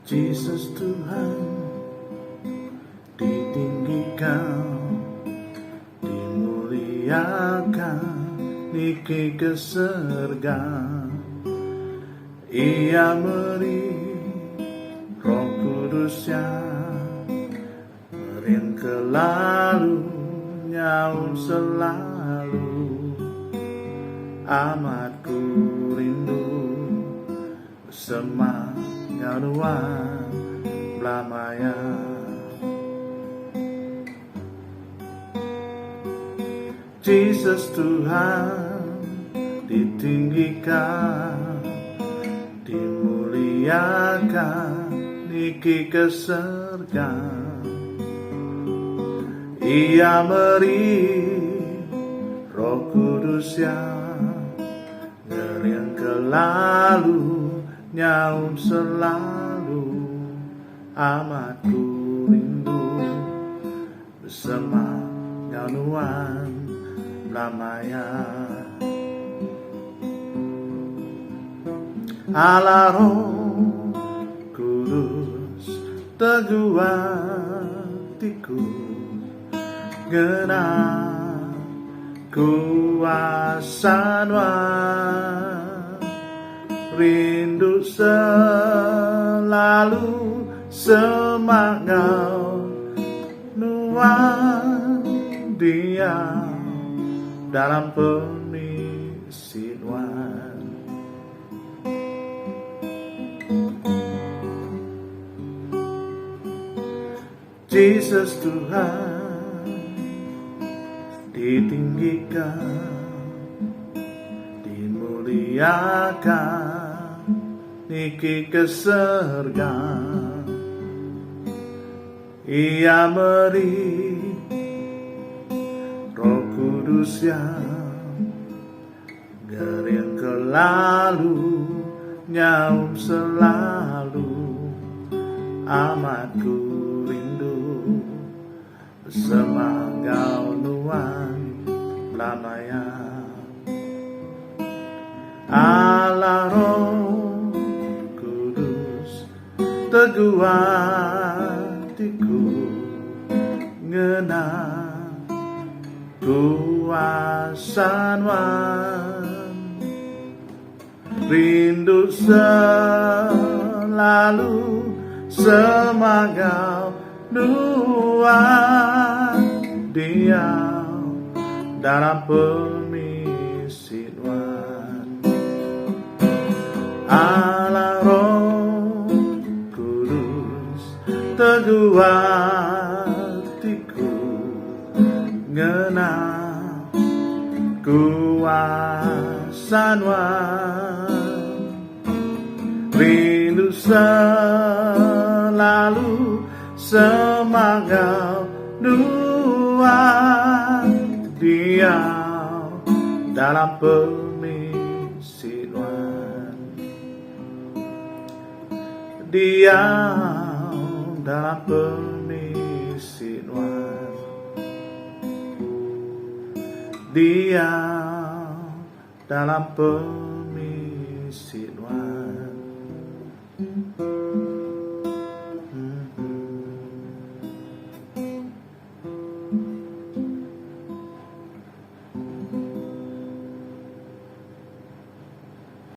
Jesus Tuhan ditinggikan dimuliakan niki ke serga Iya meri Roh Kudus Iya Mering ke lalu nyaum selalu Amat ku rindu Besemak enggau nuan belama iya. Jesus Tuhan ditinggikan Dimuliakan niki ke serga Iya meri Roh Kudus Iya Ngering ke lalu nyaum selalu Amat ku rindu Besemak enggau nuan belama iya. Ala Roh Kudus tegu atiku ngena kuasa nuan rindu selalu semak enggau Nuan diau dalam pemisi nuan. Jesus Tuhan ditinggikan, dimuliakan, niki ke serga. Iya meri Roh Kudus Iya Ngering ke lalu nyaum selalu Amat ku rindu besemak enggau nuan belama iya. Allah Roh Kudus Tegu atiku ngena kuasa nuan Rindu selalu semagau nuan Diau dalam pemisi nuan. Allah Roh Kudus teguh atiku ngena kuasa nuan Rindu selalu semangau nuan diau dalam pemisi nuan Diau dalam pemisi nuan Diau dalam pemisi.